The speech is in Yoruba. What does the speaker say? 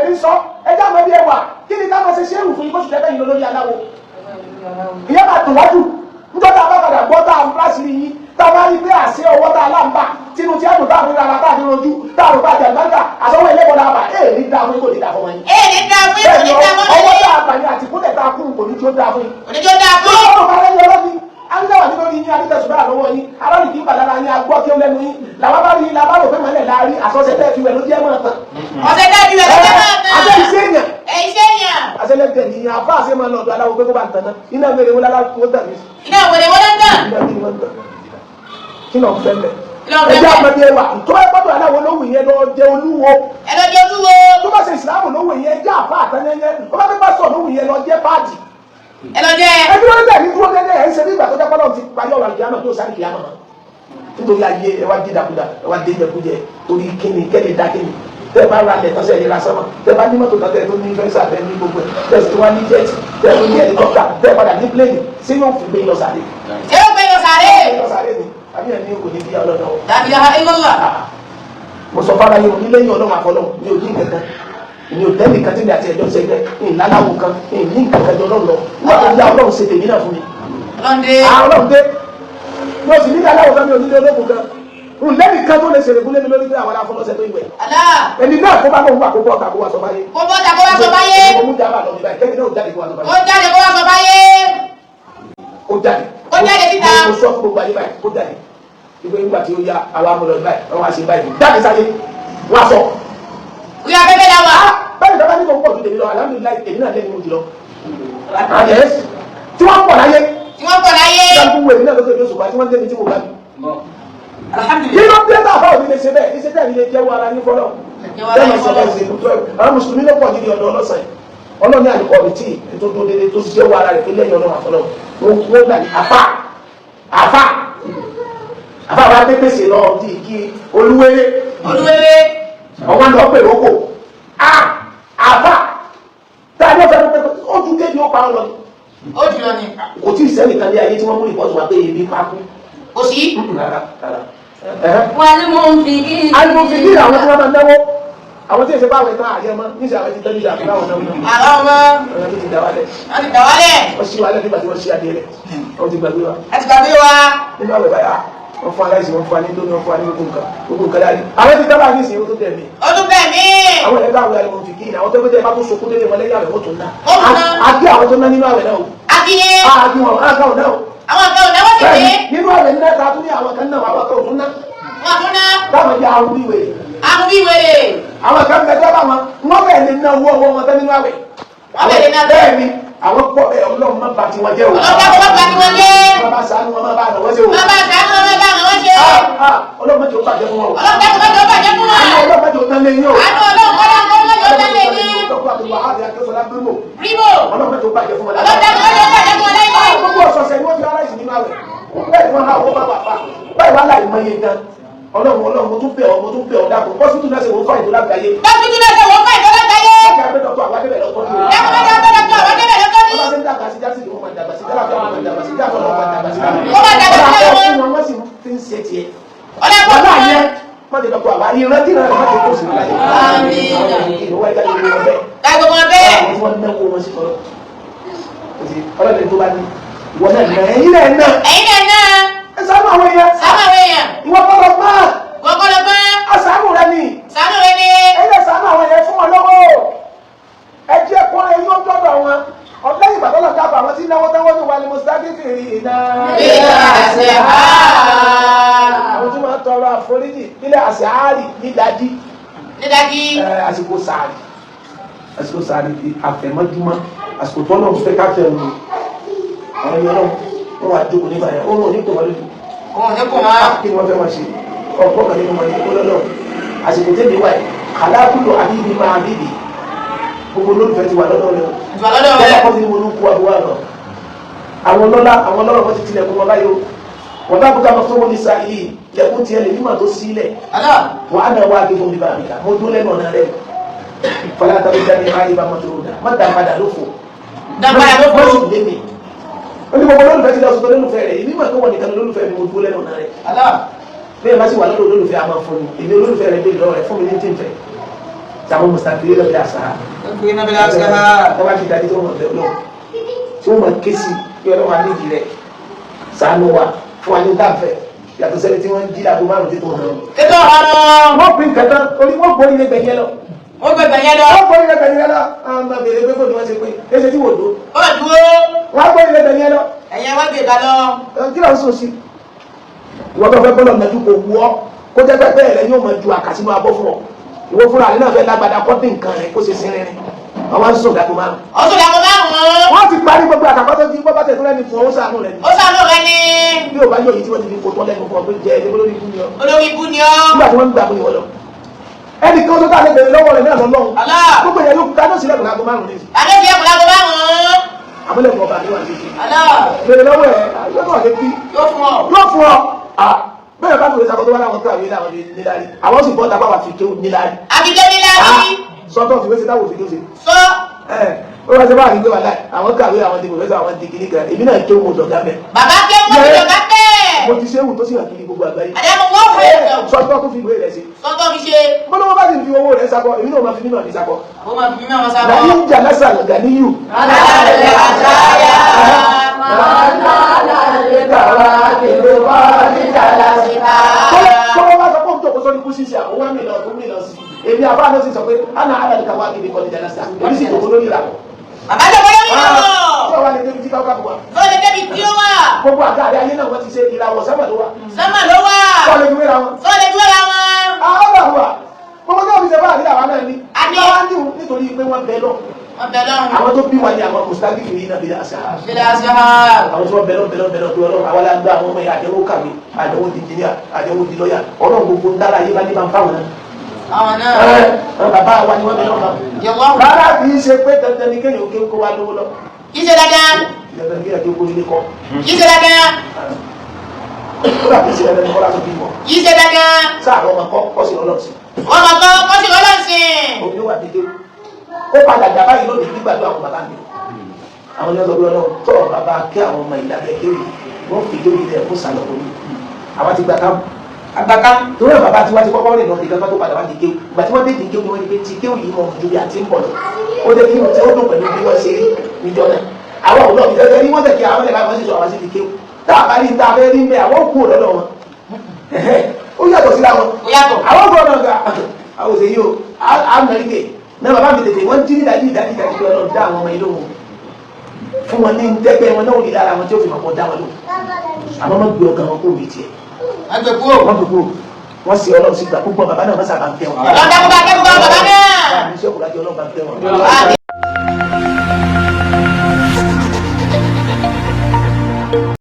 ní sọ ẹjẹ́ àmọ́ bí ẹ wà kí ni ká máa ṣe ṣéwù fún yín kó sì jẹ́ bẹ́yìn lórí aláwo. Ìyẹn máa dùn wájú níjọ́ tá a bá padà gbọ́ tá a ń fúláṣí yín, tá a bá rí pé àṣẹ ọwọ́ tá a láǹbà tínú tí a dùn tá a fi rárá tá a fi rojú tá a rò bá jàǹdà àsọwọ́ ẹlẹ́bọ̀dà àbà ẹ̀ ní dáa fún yín, kò ní dáa fún yín. Ẹ ní dáa fún yín, kò ní dáa fún Ọwọ́ yín. tá a bà ní àtìkúnlẹ̀ tá a kún kò ní tí ó dáa fún yín. Kò ní tó dáa fún yín. Ọlọ́run bá lẹ́yìn ọlọ́ni aláwà nínú yín, adítẹ̀sùbá lọ́wọ́ yín, aráàlú kì í bàlára yín, agbọ́ kí ó lẹ́nu yín làwọn bá rí yín, làwọn rò pé mọ́lẹ̀ láàrí àsọsẹ tẹ́ fi wẹ̀ ló jẹ́ mọ́ tán. Ọ̀sẹ̀ tẹ́ fi wẹ̀ ló jẹ́ mọ́ tán. Àṣẹ ìṣe èèyàn. Ẹ̀ iṣẹ́ èèyàn. Àṣẹlẹ̀tẹ̀ ní àbá àṣẹ máa lọ́dọ̀ aláwo pé kó bá ń tàn náà iná wẹ̀rẹ̀ wọn lára kó tàn ní. Iná wèrè wọ́n ló ń tàn. Iná kí ni wọ́n ń tàn? Kí ló ń fẹ́ mẹ́? Kí ló ń fẹ́ Ẹjẹ́ mẹ́? àmọ́bí ẹwà tó ẹ gbọ́dọ̀ aláwo lówù yẹn lọ jẹ olúwo. Ẹ lọ jẹ olúwo. Tó bá ṣe ìsìlámù lówù yẹn jẹ́ àfa àtẹ́yẹyẹ, tó bá fẹ́ bá sọ̀ lówù yẹn lọ jẹ́ páàdì. Ẹ lọ jẹ. Ẹbí wọn bẹ ní dúró dédé ẹ ń ṣe bí ìgbà tó jẹ́ pọ́nlọ́n ti parí ọ̀rọ̀ àlùkìyámà tó sáré kìyámà mọ́. Nítorí ayé ẹ wá dídàkudà, ẹ wá déjẹkújẹ torí kíni kẹ́lẹ́ dá kíni. Tẹ́ bá ra lẹ̀ tọ́sẹ̀ ìlera sọ́mà, tẹ́ bá ní mọ́tò tọ́tẹ̀ tó ní fẹ́ńsà tẹ́ ní gbogbo ẹ̀, tẹ́ sì tó wá ní jẹ́ẹ̀tì, tẹ́ tó ní ẹlikọ́pítà, tẹ́ padà ní pléènì, ṣé yóò fi gbé lọ sáré? Ṣé ó gbé lọ sáré? Lọ sáré ni àbí ẹ̀ ní kò ní bí ọlọ́dọ̀ o. La ilaha illallah. Mo sọ fara yìí, mo ní lẹ́yìn ọlọ́run àfọlọ́run mi ò ní kankan, mi ò tẹ́lẹ̀ kan tí mi àti ẹ̀jọ́ sẹ́gbẹ́ ní ìlàláwo kan ní ní nǹkan kan jọ ọlọ́run lọ. Nígbà tó yá, ọlọ́run ṣe tèmi náà fún mi. Ọlọ́ndé. Àwọn ọlọ́run dé, mo sì ní aláwọ̀ kan, mi ò ní ní ológun kan n lẹ́nu kan tó lè ṣèrè fún lẹ́mi lórí pé àwọn afọlọ́sẹ̀ tó ìwẹ̀. Allah. Ẹni náà kó bá lóun wà, kó bọ́ ọ̀tà kó wá sọ báyé. Kó bọ́ta kó wá sọ báyé. Mo mú jábà lọ mi báyìí, kẹ́mi náà ó jáde kó wá sọ Kó báyé. jáde kó wá sọ báyé. Ó jáde. Kó jáde síta. Mo sọ fún gbogbo ayé báyìí, kó jáde. Ìgbé nígbà tí ó yá àwọn amúlọ báyìí, wọ́n wá ṣe báyìí, jáde sáyé wá sọ. Orí afẹ́fẹ́ la wà. Báyìí dábàá ní kò ń pọ̀ ju tèmi lọ, alhamdulilayi, èmi náà lẹ́nu jùlọ. Yes, tí wọ́n pọ̀ láyé. Tí wọ́n pọ̀ láyé. Kálukú wo èmi náà lókè lóṣù pa tí wọ́n ń débi tí mo bá mi. Alhamdulillah. Kí ló dé tá a bá òní lè ṣe bẹ́ẹ̀? Iṣẹ́ tẹ̀lé lè jẹ́wọ́ ara yín fọlọ́. Jẹ́wọ́ ara Bẹ́ẹ̀ yín ṣe fọ́lọ́. bẹ́ẹ̀ ṣe tó ẹ̀. Àwọn mùsùlùmí ló pọ̀ nídìí ọ̀dọ̀ ọlọ́sàn yìí. Ọlọ́run ní àlùkò mi tí tó tó dédé tó jẹ́wọ́ ara rẹ̀ pé lẹ́yìn ọlọ́run àfọlọ́. Wọ́n gbà ní àfà àfà àfà wa dé pèsè lọ di kí olúwéré. Olúwéré. Ọwọ́ lọ pè lóko. A àfà tá a ní ọ̀fẹ́ pé ó ju débi ó pa ọ lọ ni. Ó jùlọ ni. Kò tí ì sẹ́nìkan ní ayé tí wọ́n mú ìbọ́sùn wa pé ebi pa kú. Kò sí. Rárá rárá. Ẹ̀hẹ́. والمنفقين. Alimofin àwọn tí wọn máa náwó, àwọn tí èsè báwọn ìtàn àyẹ mọ níṣẹ, àwọn ti tẹ níṣẹ àfihàn àwọn náwó náà. Àwọn ọmọ. Àwọn tó ti dà wálẹ̀. Wọ́n ti dà wálẹ̀. Wọ́n ṣí wálẹ̀ nígbà tí wọ́n ṣí adìẹ lẹ̀, wọ́n ti gbàgbé wa. Wọ́n ti gbàgbé wa. Nínú àwẹ̀ báyà, wọ́n fún aláìsí, wọ́n fún wa ní lómi, wọ́n fún wa ní gbogbo nǹkan, gbogbo nǹkan láàrin àwọn ti dábàá ní ìsìn, ó tó tẹ̀ mí. Ó tún bẹ̀ mí. Àwọn ẹ̀ka àwọn alimofin kí àwọn tó gbé bá tó sokún délé wọn lẹ́yìn àwẹ̀, wọ́n tó ná. Ó tún ná. Àbí àwọn tó ná nínú àwẹ̀ náà o. Akínyé. Àbí wọn àgbà náà o. Àwọn kan ò náwó sì dé. Bẹ́ẹ̀ni, nínú àwẹ̀ náà ta tún ní àwọn kan náà, àwọn kan ò tún ná. Wọ́n tún ná. Táwọn jẹ́ àwọn bí wèrè. Àwọn bí wèrè. Àwọn kan bẹ tọ́ bá wọn, wọ́n bẹ̀ lè ná owó ọwọ́ wọn tán nínú àwẹ̀. Wọ́n bẹ̀ lè ná. Bẹ́ẹ̀ ni, àwọn pọ̀ bẹ́ẹ̀, ọlọ́run má bà tiwọn jẹ́ o. Ọlọ́run dákun má bà tiwọn jẹ́. Má bá ṣàánú wọn, má bá àná wọ́n ṣe o. Má bá ṣàánú wọn, má bá àwọn ṣe. Ah, ah, ọlọ́run má jẹ́ ó bàjẹ́ fún wọn o. Ọlọ́run dákun má jẹ́ ó bàjẹ́ fún wọn. Àánú ọlọ́run má jẹ́ ó tán lé yín o. Àánú ọlọ́run kọ́lá kọ́ má jẹ́ ó tán lé yín. Dr. Abdulwahab Akínṣọlá Bímò. Ríbò. Ọlọ́run má jẹ́ ó bàjẹ́ fún wọn. Ọlọ́run dákun má jẹ́ ó bàjẹ́ fún wọn láyé. Ah, gbogbo ọ̀sọ̀ọ̀sẹ̀ ni wọ́n fi aláìsí nínú àwẹ̀. Bẹ́ẹ̀ ni wọ́n há owó bá wà fà. Báyìí wá láì mọye gan. Ọlọ́run, ọlọ́run, mo tún bẹ̀ ọ́, mo tún bẹ̀ ọ́, dákun. Bọ́sítù náà ṣe wọ́n fà ìdó lágbàáyé. Bọ́sítù náà ṣe wọ́n fà ìdó lágbàáyé. Ọjà abẹ́ dọ́kọ̀ àwọn adébẹ̀ lọ́tọ́jú. Dákun má jẹ́ ó bàjẹ́ fún àwọn adébẹ̀ lọ́tọ́jú. Wọ́n bá ṣe ń dàgbà sí jásí ni wọ́n máa dàgbà sí, jálàbí àwọn máa dàgbà sí, jálàbí àwọn máa dàgbà sí. Wọ́n máa dàgbà sí Ọlá àwọn. fún wọn, wọ́n sì fi ń ṣe tiẹ̀. Ọlá fún Wọ́n wọn. yẹ má ti dọ́kọ̀ àwa ìrántí náà má ti kó sí láyé. Àmín. Ìwọ ẹja ló wọ bẹ́ẹ̀. Ká gbogbo wọn bẹ́ẹ̀. Àwọn tí wọ́n náwó wọn sí tọ́lọ́. Ọlọ́dẹ tó bá ní ìwọ náà ná, ẹ̀yin náà ná. Ẹ̀yin náà ná. Ẹ ṣàánú àwọn èèyàn. Ṣàánú àwọn èèyàn. Ìwọ kọ́ lọ gbọ́n. Ìwọ kọ́ lọ gbọ́n. Àṣàánú rẹ ni. Ṣàánú rẹ ni. Ẹ̀yin náà ṣàánú àwọn èèyàn, fún wọn lọ́wọ́. Ẹ jẹ́ kó ẹyin ó dọ́dọ̀ wọn. Ọ̀lẹ́yìn bàbá lọ́dọ̀ àbọ̀ àwọn tí náwó táwọn ní wàlẹ̀ mùsùlùmí iná. Àwọn tí wọ́n tọrọ àforíjì nílẹ̀ àṣàárì nídàájí. Nídàájí. Àsìkò sàárì. Àsìkò sàárì di àfẹ̀mọ́júmọ́. Àsìkò tọ́lọ̀ ń fẹ́ káfẹ́ òun. Àwọn ẹni ọlọ́run wọ́n wá jókòó nígbà yẹn. Òun ò ní kò wọ́n lójú. Òun ò ní kò wọ́n. Kí ni wọ́n fẹ́ máa ṣe? Ọ̀pọ̀ kan nínú wọn ni ó lọ́lọ́. Àsìkò tẹ́lẹ̀ wáyé. Kàlákùlù àbíbi máa bíbi. Gbogbo olólùfẹ́ ti wà lọ́dọ̀ rẹ̀ o. Ti wà lọ́dọ̀ rẹ̀. Bẹ́ẹ̀ kọ́ ti ní mo ló kú àbúrò àná. Àwọn ọlọ́lá, àwọn ọlọ́rọ̀ wọ́n ti tilẹ̀kùn wọn báyìí o. Wọ́n bá bùkà fún wọn ní sáà yìí. Lẹ̀kùn tiẹ̀ lè mímọ̀ tó sílẹ̀. Wọ́n á náà wá gbé fún mi bá mi kà. Mo dún lẹ́nu ọ̀nà rẹ̀. Fọlá tàbí dání ayé bá mọ́tò rò dá. Má dá padà lófo. Dá padà lófo. Má sì lé mi. Ó ní gbogbo olólùfẹ́ ti lọ sọ́tọ̀ olólùfẹ́ rẹ̀. Èmi mọ̀ pé wọ́n nìkan olólùfẹ́ mi, mo dún lẹ́nu ọ̀nà rẹ̀. Bẹ́ẹ̀ bá sì wà lọ́dọ̀ olólùfẹ́, a máa fún mi. Èmi olólùfẹ́ rẹ̀ béèrè lọ́wọ́ rẹ̀, fún mi ní tí ń fẹ́. Sàwọn mùsàlùmí lọ bí àṣà. Wọ́n bá ti dájú tó wọ́n bẹ̀ lọ. Tí wọ́n máa ké sí kí ọlọ́wà nídìí rẹ̀. Ṣàánú wa fún wa ní dáfẹ́. Yàtọ̀ sẹ́ni tí wọ́n ń jí láago márùn-ún tí tó hàn. Ètò ọ̀rọ̀. Wọ́n pín kẹta orí wọ́n gbórí lé gbẹ̀yẹ lọ. Ó gbẹ̀gbẹ̀ yẹn lọ. Wọ́n gbórí lé gbẹ̀yẹ lọ. Àwọn ọmọ bèrè pé fóònù wọn ṣe pé èsì tí wò dó. Ó dúró. Wọ́n gbórí lé gbẹ̀yẹ lọ. Ẹ̀yẹ wá gbé ba lọ. Kí ló ń sọ sí? Ìwọ́n tó fẹ́ bọ́lọ̀ nàjú kò wú ọ́. Kó jẹ́ pẹ́pẹ́ rẹ yóò máa ju àkàsínú abọ́ fún ọ. Ìwọ fúnra rẹ náà fẹ́ lágbada kọ́ dín nǹkan rẹ kó ṣe sin rinrin. Àwọn ń sùn dàgbò márùn. Ó sùn dàgbò márùn-ún. Wọ́n ti parí gbogbo àkàkọ́ tó ti bọ́ bá tẹ̀sán lẹ́nu fún ọ ó sàánú rẹ ni. Ó sàánú rẹ ni. Bí o bá yọ èyí tí wọ́n ti fi kó tọ́ lẹ́nu fún ọ pé jẹ́ ẹni olórí ibú ni ọ. Olórí ibú ni ọ. Nígbà tí wọ́n ń gbà fún ìwọ lọ. Ẹnì kan tó tà lè bèrè lọ́wọ́ rẹ̀ náà lọ́lọ́run. Allah. Gbogbo ìyẹn ló kú ká ló sílẹ̀kùn láago márùn-ún ní. Adé fi ẹ̀kú láago márùn-ún. Àmúlẹ̀kùn ọba mi wà ní ìṣe. Allah. Bèrè lọ́wọ́ ẹ̀ yóò wà létí. Yóò fún ọ. Yóò fún ọ. Bẹ́ẹ̀ bá tòlè sakọ tó bá láwọn kàwé láwọn fi níláárí. Àwọn sì bọ́ ta bá wà fi kéwù níláárí. Àbíké níláárí. Sọ́tọ̀ fi wé sí táwọn òfin tó ṣe. Sọ. Ó wá sí bá àdìgbò wà láì. Àwọn kàwé àwọn di pòfẹ́sọ̀ àwọn di kìnnìkan. Èmi náà kéwù mo dọ̀gá mẹ́. Bàbá kéwù mo dọ̀gá mẹ́. Mo ti ṣe ewu tó sì hàn kiri gbogbo àgbáyé. Àdàmú wọ́n fún ètò. Sọ́tọ̀ tó fi ìwé rẹ̀ ṣe. Sọ́tọ̀ fi ṣe. Bọ́lọ́wọ́ bá sì fi owó rẹ̀ sakọ, èmi náà máa fi mímọ̀ mi sakọ. Ó máa fi mímọ̀ wọn sakọ. Nàní ń jà lásà gàníyù. Alẹ́ àṣàyà. Tọ́wọ́ bá sọ pé òun tó kó sórí kú sísè àwọn wá mílíọ̀nù tó mílíọ̀nù sí. Èmi àbá náà sì sọ pé Anna Aládìka wá kiri kọ́ni jà lásà. Èmi sì jòkó lórí ìlànà. Bàbá jòkó lórí ìlànà. Tí wọ́n wá lè débi tí káwọ́ káwọ́. Tó lè débi tí ó wà. Gbogbo àga àrẹ ayé náà wọ́n ti ṣe ìràwọ̀ sẹ́mà ló wà. Sẹ́mà ló wà. Tó lè fi wéra wọn. Tó lè fi wéra wọn. Àwọn ọ̀rọ̀ wà. Gbogbo náà fi ṣe bá àdílà wa náà ní. A ní. Wọ́n á ní nítorí pé wọ́n bẹ lọ. Wọ́n bẹ lọ́run. Àwọn tó bí wa ní àwọn mùsùlùmí kìí náà bí àṣà. Bí àṣà. Àwọn tí wọ́n bẹ lọ bẹ lọ bẹ lọ pé ọlọ́run àwọn alágbá àwọn ọmọ yẹn àdéhùn kàwé àdéhùn di engineer àdéhùn di lọ́yà ọlọ́run gbogbo ń dára yé bá ní bá ń fáwọn náà. Àwọn náà. Ẹ bàbá wa ni wọ́n bẹ lọ́wọ́. Rárá kì í ṣe pé dandan ni kéèyàn kéwú kó wá lówó lọ. Kì í ṣe dandan. Dandan ni kéèyàn kéwú kó nílé kọ́. Kì í ṣe dandan. Kódà kì í ṣe dandan ni kọ́lá tó bí mọ̀. Kì í ṣe dandan. Sáà ọmọ kọ́ kọ́ sí ọlọ́run sí. Ọmọ kọ́ kọ́ sí ọlọ́run sí. Omi wà dédé. Ó padà dà báyìí lónìí nígbàdúrà àwọn bàbá mi. Àwọn ní ọ̀sọ̀ bí ọlọ́run tọ́ bàbá kí àwọn ọmọ ìlàbẹ̀ kéwì wọ́n fi kéwì lẹ̀ kó sàlọ̀ orí. Àwọn ti gbà kámú. Àgbàká. Torí ẹ̀ bàbá tiwa ti kọ́kọ́ rìn lọ nìkan tó padà wá di kéwì. Ìgbà tí wọ́n dé di kéwì ni wọ́n di pé ti kéwì yìí mọ̀ ju bí a ti ń bọ̀ lọ. Ó jẹ́ kí ó dùn pẹ̀lú bí wọ́n ṣe rí níjọ́ náà. Àwọn òun náà fi rí wọ́n tẹ̀ kí àwọn ẹ̀ka wọ́n sì sọ àwọn sí di kéwì. Tá a bá rí ta fẹ́ rí mẹ́ àwọn kú lọ́dọ̀ wọn. Ó yàtọ̀ síra wọn. Ó yàtọ̀. Àwọn kú lọ́dọ̀ wọn. Àwọn òṣèyí o, àmẹ́ríkè. Náà bàbá mi tètè wọ́n jí ní ìdájí ìdájí ìdájí pé Ọlọ́run dá àwọn ọmọ yìí lóhùn. Fún wọn ní tẹ́gbẹ́ wọn náà ò ní lára wọn tí ó fi mọ̀ kọ́ dá wọn lóhùn. Àmọ́ wọ́n gbé ọkàn wọn kó mi tiẹ̀. Wọ́n gbé kúrò. Wọ́n gbé kúrò. Wọ́n sì Ọlọ́run sí gbà púpọ̀ bàbá náà wọ́n sábà ń fẹ́ wọn. Ọlọ́run dákúbà dákúbà bàbá náà. Bàbá mi sọ́kùnrin àti Ọlọ́run bá ń fẹ́ wọn. Àmín.